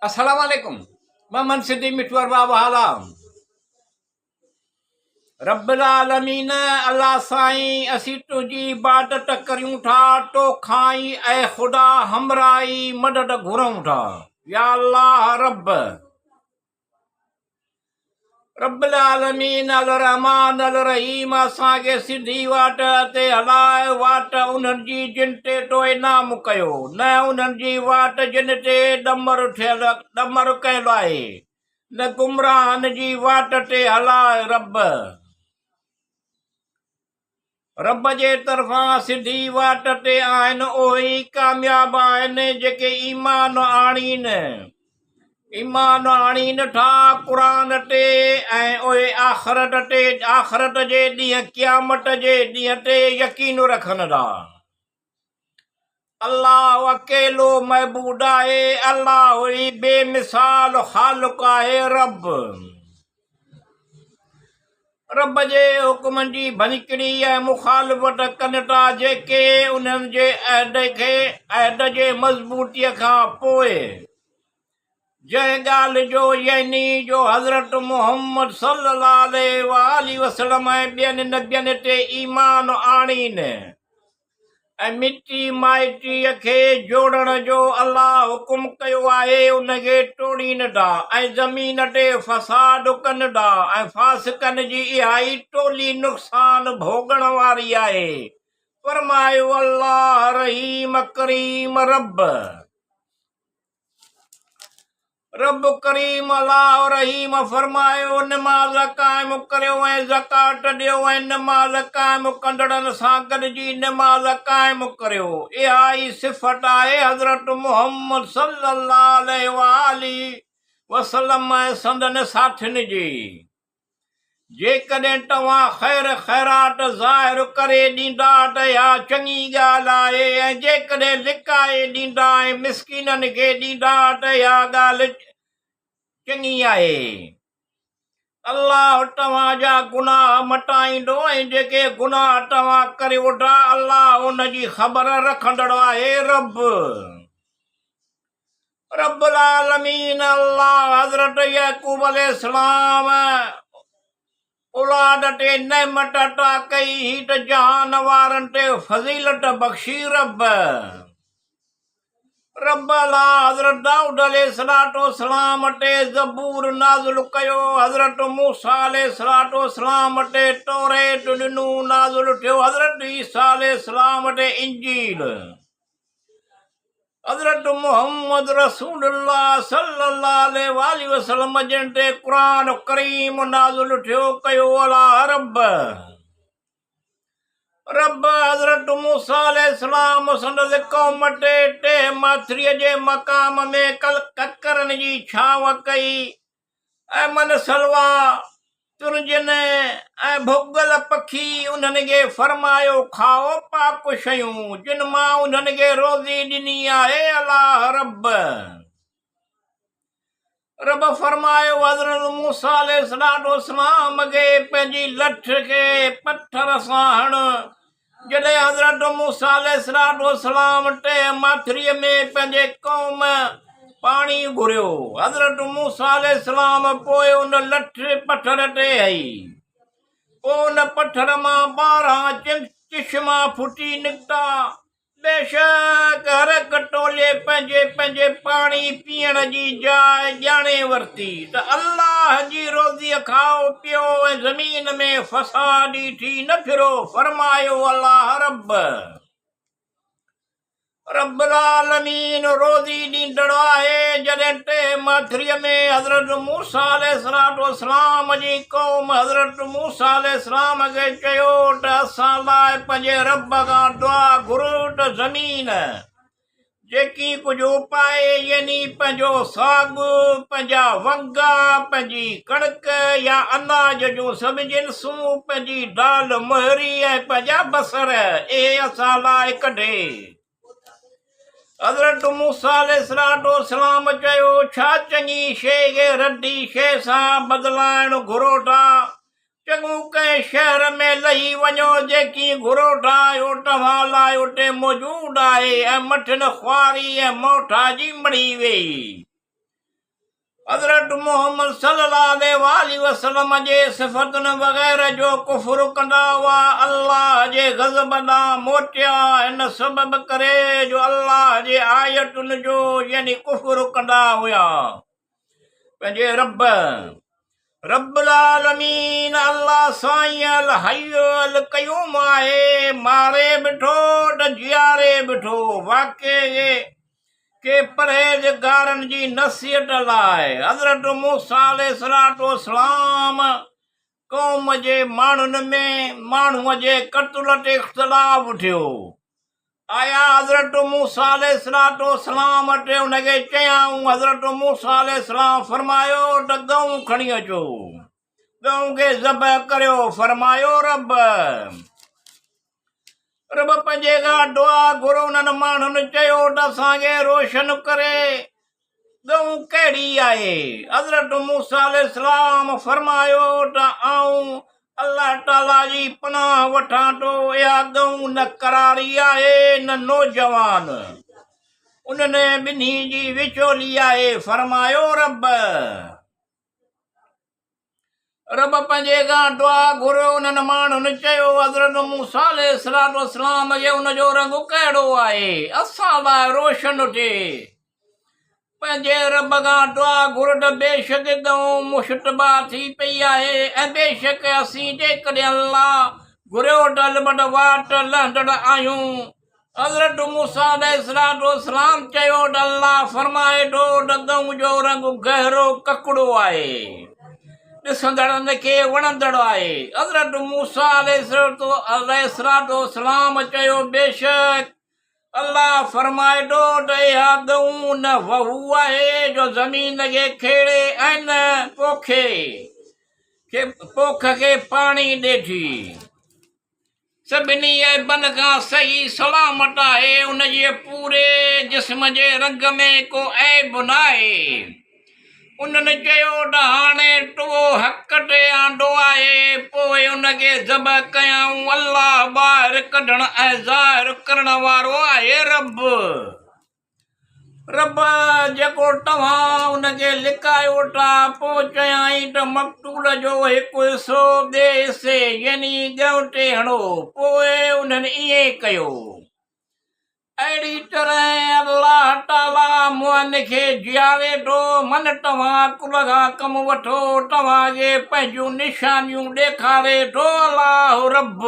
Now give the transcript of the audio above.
السلام عليڪم محمد صديق مٺو ارباب هالا رب العالمين الله سائين اسين تنهنجي عبادت ڪريون ٿا تو کان ئي اي خدا همراهي مدد گهرون ٿا يا الله رب رب العالمين الرحمٰن الرحيم اسان کي سڌي واٽ تي هلاء، واٽ انهن جي جن تي تو انعام ڪيو، نه انهن جي واٽ جن تي ڏمر ٿيل ڏمر ڪيل آهي، نه گمراهن جي واٽ تي هلاء، رب. رب جي طرفان سڌي واٽ تي آهن اهي ئي ڪامياب آهن جيڪي ايمان آڻين ايمان آڻين ٿا قرآن تي ۽ اهي آخرت تي آخرت جي ڏينهن قيامت جي ڏينهن تي يقين رکن ٿا. الله اڪيلو معبود آهي، الله ئي بي مثال خالق آهي، رب رب جي حڪمن جي ڀڃڪڙي ۽ مخالفت ڪن ٿا جيڪي انهن جي عهد کي عهد جي مضبوطيء کان پوء جنهن ڳالهه جو يعني جو حضرت محمد صلي الله عليه واٰله وسلم ۽ ٻين نبين تي ايمان آڻين ۽ مٽي مائٽيء کي جوڙڻ جو الله حڪم ڪيو آهي ان کي ٽوڙين ٿا ۽ زمين تي فساد ڪن ٿا ۽ فاسقن جي اها ئي ٽولي نقصان ڀوڳڻ واري آهي فرمايو الله رحيم ڪريم رب رب ڪريم الله رحيم فرمايو، نماز قائم ڪريو ۽ زڪوات ڏيو ۽ نماز قائم ڪندڙن سان گڏجي نماز قائم ڪريو. اها ئي صفت آهي حضرت محمد صلي الله عليه واٰله وسلم ۽ سندن ساٿين جي. جيڪڏهن توهان خير خيرات ظاهر ڪري ڏيندا ته اها چڱي ڳالهه آهي ۽ جيڪڏهن لڪائي ڏيندا ۽ مسڪينن کي ڏيندا ته اها ڳالهه چڱي آهي. الله توهان جا گناهه مٽائيندو ۽ جيڪي گناهه توهان ڪريو ٿا الله ان جي خبر رکندڙ آهي. رب. رب العالمين الله حضرت يعقوب عليه السلام اولاد تي نعمت عطا ڪئي هي ته جهان وارن تي فضيلت بخشي رب رب الله حضرت دائود عليه الصلوة والسلام تي زبور نازل ڪيو حضرت موسيٰ عليه الصلوة والسلام تي توريت ڏنو نازل ٿيو حضرت عيسيٰ عليه السلام تي انجيل حضرت محمد رسول الله صلي الله عليه واٰله وسلم جن تي قرآن ڪريم نازل ٿيو ڪيو الله رب رب حضرت موسيٰ عليه السلام سندس قوم تي ٽيهه ماٿريء جي مقام ۾ ڪل ڪڪرن جي ڇانو ڪئي ۽ من سلويٰ، ترجن ۽ ڀڳل پکي انهن کي فرمايو، کائو پاڪ شيون، جن مان انهن کي روزي ڏني آهي الله رب. رب فرمايو، حضرت موسيٰ عليه السلام کي پنهنجي لٺ کي پٿر سان هڻ، جڏهن حضرت موسيٰ عليه السلام ٽيهه ماٿريء ۾ پنهنجي قوم پاڻي گهريو. حضرت موسيٰ عليه السلام پوء ان لٺ پٿر تي هنئي. پوء ان پٿر مان 12 چشما ڦٽي نڪتا. بيشڪ هر هڪ ٽولي پنهنجي پنهنجي پاڻي پيئڻ جي جاء ڄاڻي ورتي ته الله جي روزيء کائو پيئو ۽ زمين ۾ فسادي ٿي نه ڦرو فرمايو الله رب رب العالمين روزي ڏيندڙ آهي جڏهن ٽيهه ماٿريء ۾ حضرت موسيٰ عليه السلام جي قوم حضرت موسيٰ عليه السلام کي چيو ته اسان لاء پنهنجي رب کان دعا گهر ته زمين جيڪي ڪجهه اپائي يعني پنهنجو ساڳ، پنهنجا ونگا، پنهنجي ڪڻڪ يا اناج جون سڀ جنسون، پنهنجي دال مهري ۽ پنهنجا بصر اهي اسان لاء ڪڍي. حضرت موسيٰ عليه السلام چيو، ڇا چڱي شيء کي ردي شيء سان بدلائڻ گهرو ٿا؟ چڱو ڪنهن شهر ۾ لهي وڃو، جيڪي گهرو ٿا اهو توهان لاء اتي موجود آهي ۽ مٿن خواري ۽ موتاجي مڙهي ويئي. حضرت محمد صلي الله عليه واٰله وسلم جي صفتن وغيره جو ڪفر ڪندا هئا، الله جي غضب ڏانهن موٽيا، هن سبب ڪري جو الله جي آيتن جو يعني ڪفر ڪندا هيا. پنهنجي رب، رب العالمين الله سائين الحي القيوم آهي، ماري به ٿو ته جياري به ٿو، واقعي ڪي پرهيزگارن جي نصيحت لاء حضرت موسيٰ عليه الصلوة والسلام قوم جي ماڻهن ۾ ماڻهوء جي قتل تي اختلاف ٿيو. آيا حضرت موسيٰ عليه الصلوة والسلام وٽ ان کي چيائون، حضرت موسيٰ عليه السلام فرمايو ته ڳئون کڻي اچو، ڳئون کي ذبح ڪريو، فرمايو رب! رب پنهنجي کان دعا گهر انهن ماڻهن چيو ته اسان کي روشن ڪري ڳئون ڪهڙي آهي؟ حضرت موسيٰ عليه السلام فرمايو ته آئون الله تعاليٰ جي پناهه وٺان ٿو اها ڳئون نه قراري آهي نه نوجوان انهن ٻنهي جي وچولي آهي فرمايو رب! رب پنهنجي کان دعا گهريو، انهن ماڻهن چيو، حضرت موسيٰ عليه الصلوة والسلام کي ان جو رنگ ڪهڙو آهي؟ اسان لاء روشن ٿئي. پنهنجي رب کان دعا گهر ته بيشڪ ڳئون مشتبه ٿي پئي آهي ۽ بيشڪ اسين جيڪڏهن الله گهريو ته البت واٽ لهندڙ آهيون. حضرت موسيٰ عليه الصلوة والسلام چيو ته الله فرمائي ٿو ته ڳئون جو رنگ گهرو ڪڪڙو آهي، ڏسندڙن کي وڻندڙ آهي. حضرت موسيٰ عليه الصلوة والسلام چيو بيشڪ الله فرمائي ٿو ته اها ڳئون نه وهو آهي جو زمين کي کيڙي ۽ نه پوکي پوک کي پاڻي ڏي ٿي. سڀني عيبن کان صحيح سلامت آهي، ان جي پوري جسم جي رنگ ۾ ڪو عيب ناهي. انهن چيو ته هاڻي تو حق تي آندو آهي، پوء ان کي ذبح ڪيائون، الله ٻاهر ڪڍڻ ۽ ظاهر ڪرڻ وارو آهي، رب! رب، جيڪو توهان ان کي لڪايو ٿا، پوء چيائين ته مقتول جو هڪ حصو ٻئي حصي يعني ڳئون تي هڻو، پوء انهن ائين ڪيو. اهڙي طرح الله تعاليٰ مئن کي جياري ٿو، من توهان عقل کان ڪم وٺو، توهان کي پنهنجون نشانيون ڏيکاري ٿو، الله رب.